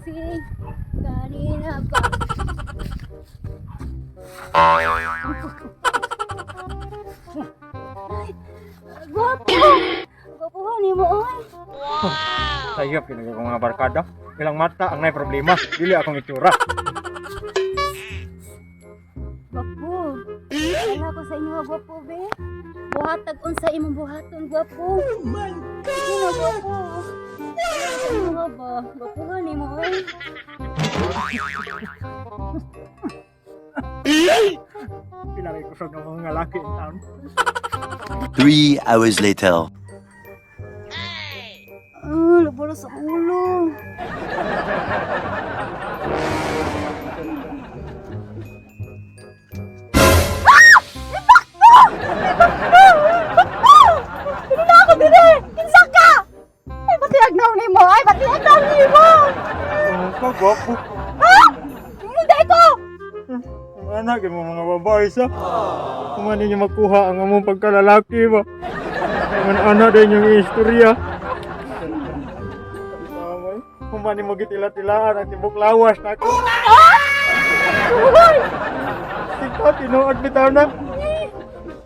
Gising kanina pa. Ay, gwapo! Gwapo ni mo, oy. Sayop kini akong mga barkada. Ilang mata ang nay problema, dili akong itsura. Gwapo. Wala ko sa inyo, gwapo, be. Buhatag unsa imong buhaton, gwapo. Oh my God! Sige na, gwapo. Wala sa inyo ba? Gwapo ni mo, oy. Pila ray kusog ng mga laki in town. 3 hours later. Ah, labara sa ulo. Ah! Ako dire! Kinsa ka? Ay, pati agnaw ni mo! Ay, pati agnaw ni mo! Oh, ka gwapo. Ha? Hindi ko! Ang anak mo mga babae sa. Kung ano niyo makuha ang among pagkalalaki ba. Ang anak din yung istorya. Kung man mo gitila-tilaan ang tibok lawas na ako. Uy! Ikaw, tinuod bitaw na.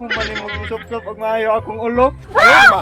Kung man mo gisup-sup ang maayo akong ulo. Ay, ma.